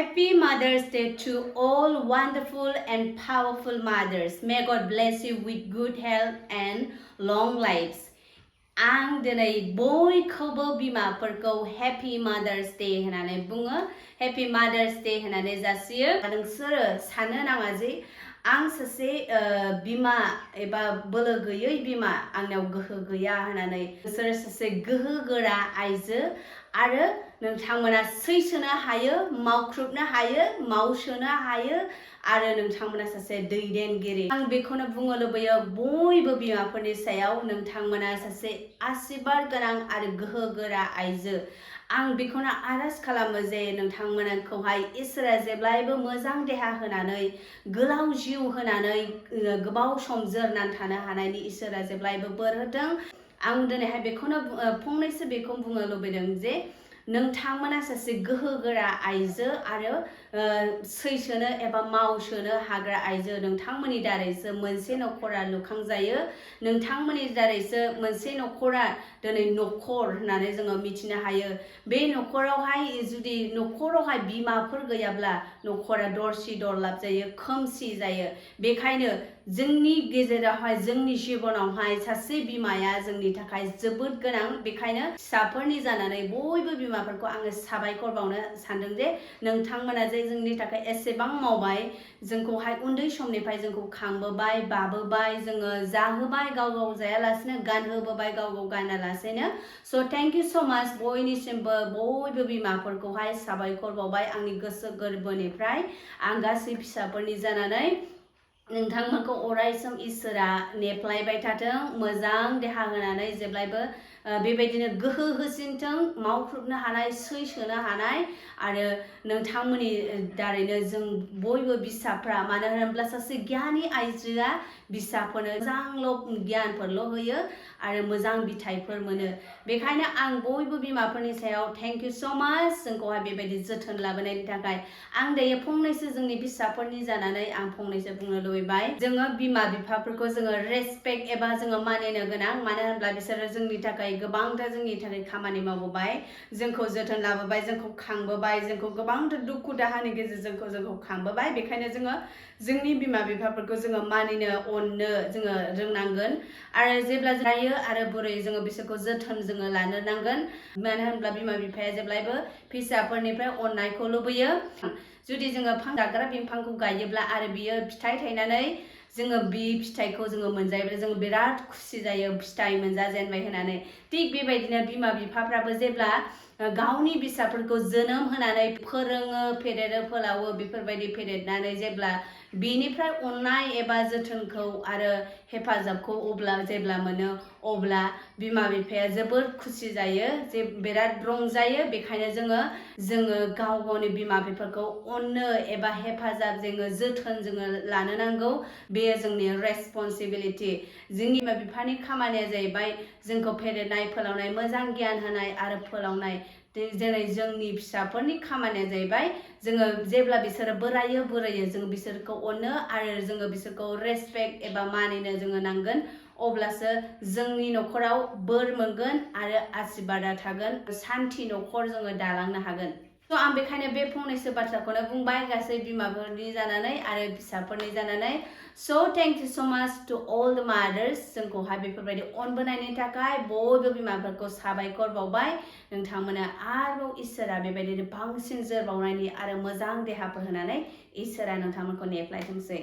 Happy Mother's Day to all wonderful and powerful mothers. May God bless you with good health and long lives. आं दिनै बयखौबो बिमाफोरखौ Happy Mother's Day होननानै बुङो. Happy Mother's Day होननानै जासियो. नोंसोरो साननो नाङा जे आं सासे बिमा एबा बोलो गैयै बिमा, आंनाव गोहो गैया होननानै. नोंसोरो सासे गोहो गोरा आइजो आरो नोंथांमोना सैसोनो हायो, मावख्रुबनो हायो, मावसोनो हायो आरो नोंथांमोना सासे दैदेनगिरि. आं बेखौनो बुंनो लुबैयो बयबो बिमाफोरनि सायाव, नोंथांमोना सासे आशीर्बाद गोनां आरो गोहो गोरा आइजो. आं बेखौनो आरज खालामो जे नोंथांमोनखौहाय इसोरा जेब्लायबो मोजां देहा होनानै, गोलाव जिउ होनानै, गोबाव सम जोरनानै थानो हानायनि इसोरा जेब्लायबो बोर होथों. आं दिनैहाय बेखौनो फंनैसो बेखौ बुंनो लुबैदों जे नोंथांमोना सासे गोहो गोरा आइजो आरो सैसोनो एबा मावसोनो हाग्रा आइजो. नोंथांमोननि दारैसो मोनसे नखरा लुखांजायो. नोंथांमोननि दारैसो मोनसे नखरा दिनै नखर होननानै जोङो मिथिनो हायो. बे नखरावहाय जुदि नखरावहाय बिमाफोर गैयाब्ला नखरा दरसि दरलाब जायो, खोमसि जायो. बेखायनो जोंनि गेजेरावहाय, जोंनि जिबनावहाय सासे बिमाया जोंनि थाखाय जोबोद गोनां. बेखायनो फिसाफोरनि जानानै बयबो बिमाफोरखौ आङो साबायखर बावनो सानदों जे नोंथांमोना जे जोंनि थाखाय एसेबां मावबाय, जोंखौहाय उन्दै समनिफ्राय जोंखौ खांबोबाय, बाबोबाय, जोङो जाहोबाय, गाव गाव जायालासेनो गानहोबोबाय, गाव गाव गानालासेनो. स' थेंक इउ स' माच बयनिसिमबो बयबो बिमाफोरखौहाय साबायखर बावबाय आंनि गोसो गोरबोनिफ्राय. आं गासै फिसाफोरनि जानानै नोंथांमोनखौ अरायसम इसोरा नेफ्लायबाय थाथों, मोजां देहा होनानै जेब्लायबो बेबायदिनो गोहो होसिनथों, मावख्रुबनो हानाय, सैसोनो हानाय आरो नोंथांमोननि दारैनो जों बयबो फिसाफ्रा, मानो होनोब्ला सासे गियानि आइजोआ फिसाफोरनो मोजांल' गियानफोरल' होयो आरो मोजां बिथाइफोर मोनो. बेखायनो आं बयबो बिमाफोरनि सायाव थेंक इउ स' माच जोंखौहाय बेबायदि जोथोन लाबोनायनि थाखाय. आं दायो फंनैसो जोंनि फिसाफोरनि जानानै आं फंनैसो बुंनो लुबैबाय. जोङो बिमा बिफाफोरखौ जोङो रेसपेक्ट एबा जोङो मानिनो गोनां. मानो होनब्ला बिसोरो जोंनि थाखाय गोबांथार जोंनि थाखाय खामानि मावबोबाय, जोंखौ जोथोन लाबोबाय, जोंखौ खांबोबाय, जोंखौ गोबांथार दुखु दाहानि गेजेरजों जोंखौ खांबोबाय. बेखायनो जोङो जोंनि बिमा बिफाफोरखौ जोङो मानिनो, अननो जोङो रोंनांगोन आरो जेब्ला जायो आरो बुरै जोङो बिसोरखौ जोथोन जोङो लानो नांगोन. मानो होनब्ला बिमा बिफाया जेब्लायबो फिसाफोरनिफ्राय अननायखौ लुबैयो. जुदि जोङो जाग्रा बिफांखौ गायोब्ला आरो बियो फिथाइ थायनानै जोङो बे फिथाइखौ जोङो मोनजायोब्ला जोङो बिराद खुसि जायो, फिथाइ मोनजाजेनबाय होननानै. थिग बेबायदिनो बिमा बिफाफ्राबो जेब्ला गावनि फिसाफोरखौ जोनोम होनानै फोरोङो, फेदेरो, फोलावो, बेफोरबायदि फेदेरनानै जेब्ला बेनिफ्राय अननाय एबा जोथोनखौ आरो हेफाजाबखौ जेब्ला मोनो, अब्ला बिमा बिफाया जोबोद खुसि जायो, जे बिराद रंजायो. बेखायनो जोङो गाव गावनि बिमा बिफाखौ अननो एबा हेफाजाब, जोङो जोथोन जोङो लानो नांगौ. बेयो जोंनि रेसपन्सिबिलिटि. जोंनि बिमा बिफानि खामानिया जाहैबाय जोंखौ फेदेरनाय, फोलावनाय, मोजां गियान होनाय आरो फोलावनाय. जेरै जोंनि फिसाफोरनि खामानिया जाहैबाय जोङो जेब्ला बिसोरो बोरायो जोङो बिसोरखौ अननो आरो जोङो बिसोरखौ रेसपेक्ट एबा मानिनो जोङो नांगोन. अब्लासो जोंनि नखराव बोर मोनगोन आरो आशीर्बादा थागोन, सान्थि नखर जोङो दालांनो हागोन. स' आं बेखायनो बे फंनैसो बाथ्राखौनो बुंबाय गासै बिमाफोरनि जानानै आरो फिसाफोरनि जानानै. स' थेंक इउ स' माच टु अल द मादार्स. जोंखौहाय बेफोरबायदि अनबोनायनि थाखाय बयबो बिमाफोरखौ साबायखर बावबाय. नोंथांमोना आरोबाव इसोरा बेबायदिनो बांसिन जोरबावनायनि आरो मोजां देहाफोर होनानै इसोरा नोंथांमोनखौ नेफ्लायथोंसै.